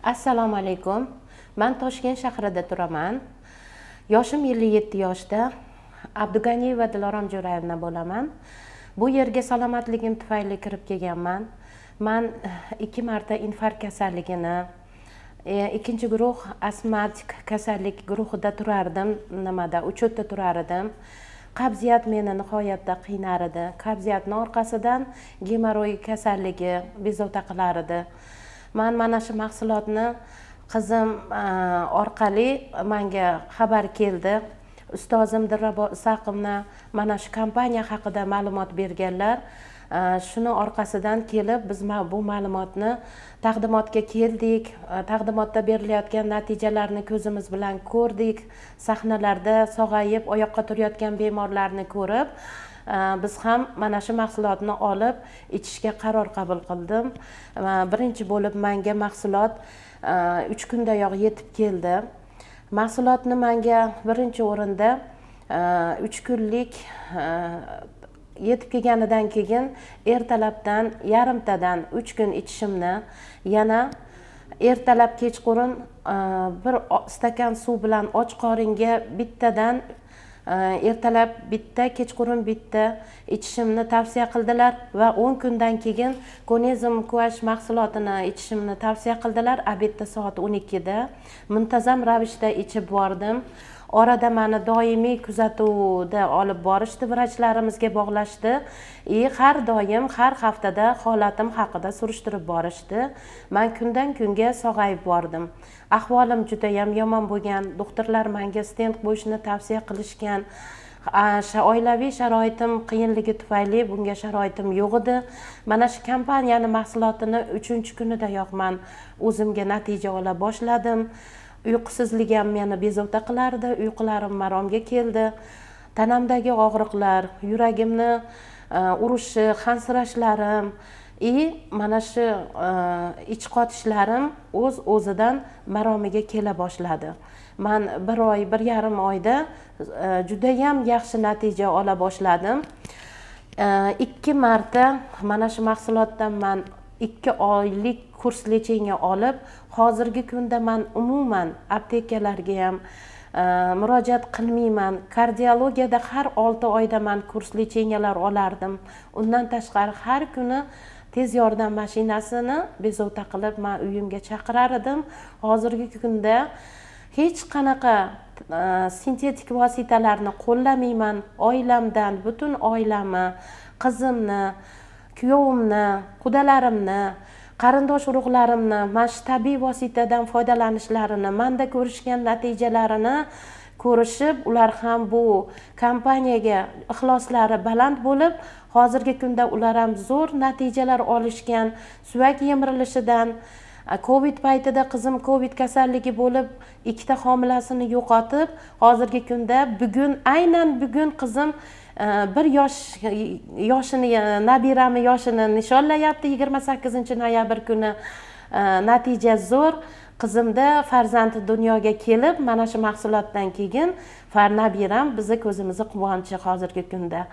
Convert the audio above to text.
Assalomu alaykum. Man Toshkent shahrida turaman. Yoshim 57 yoshda. Abduganiyeva Dilorom Jo'rayevna bo'laman. Bu yerga salomatligim tufayli kirib kelganman. Man ikki marta infarkt kasalligini, ikkinchi guruh astmatik kasallik guruhida turardim, nimada, учет da turar edim. Qabziyat meni nihoyatda qiynar edi. Qabziyatni orqasidan gemoroy kasalligi bezovta qilar edi. Man mana shu mahsulotni qizim orqali manga xabar keldi. Ustozim Dilrabo Isaqovna mana shu kompaniya haqida ma'lumot berganlar. Shuni orqasidan kelib biz bu ma'lumotni taqdimotga keldik. Taqdimotda berilayotgan natijalarni ko'zimiz bilan ko'rdik. Sahnalarda sog'ayib oyoqqa turayotgan bemorlarni ko'rib, biz ham mana shu mahsulotni olib ichishga qaror qabul qildim. Birinchi bo'lib manga mahsulot 3 kundayoq yetib keldi. Mahsulotni manga birinchi o'rinda 3 kunlik yetib kelganidan keyin ertalabdan yarimtadan 3 kun ichishimni, yana ertalab kechqurun bir stakan suv bilan och qoringa bittadan, ertalab bitta, kechqurun bitta ichishimni tavsiya qildilar va 10 kundan keyin Konezim Q mahsulotini ichishimni tavsiya qildilar. Обед da soat 12da muntazam ravishda ichib bordim. Orada mani doimiy kuzatuvda olib borishdi, vrachlarimizga bog'lashdi и har doim, har haftada holatim haqida surishtirib borishdi. Man kundan kunga sog'ayib bordim. Ahvolim judayam yomon bo'lgan, doktorlar manga stent qo'yishni tavsiya qilishgan. Oilaviy sharoitim qiyinligi tufayli bunga sharoitim yo'q edi. Mana shu kompaniyani mahsulotini uchinchi kunidayoq man o'zimga natija ola boshladim. Uyqusizlik ham meni bezovta qilardi, uyqularim maromga keldi. Tanamdagi og'riqlar, yuragimni urishi, hansirashlarim и mana shu ich qotishlarim o'z o'zidan maromiga kela boshladi. Man bir oy, 1,5 oyda judayam yaxshi natija ola boshladim. Ikki marta mana shu mahsulotdan man 2 oylik kurs лечения olib, hozirgi kunda man umuman aptekalarga ham murojaat qilmayman. Kardiologiyada har 6 oyda man kurs лечения lar olardim. Undan tashqari, har kuni tez yordam mashinasini bezovta qilib man uyimga chaqirar edim. Hozirgi kunda hech qanaqa sintetik vositalarni qo'llamayman. Oilamdan, butun oilamni, qizimni, kuyovimni, qudalarimni, qarindosh urug'larimni mana shu tabiiy vositadan foydalanishlarini, manda ko'rishgan natijalarini ko'rishib, ular ham bu kompaniyaga ixloslari baland bo'lib, hozirgi kunda ular ham zo'r natijalar olishgan. Suyak yemirilishidan, Covid paytida qizim Covid kasalligi bo'lib, ikkita homilasini yo'qotib, hozirgi kunda bugun, aynan bugun qizim 1 yosh yoshini, nabirami yoshini nishonlayapti 28-noyabr kuni. Natija zo'r. Qizimda farzandi dunyoga kelib, mana shu mahsulotdan keyin nabiram bizni ko'zimizni quvonchi hozirgi kunda.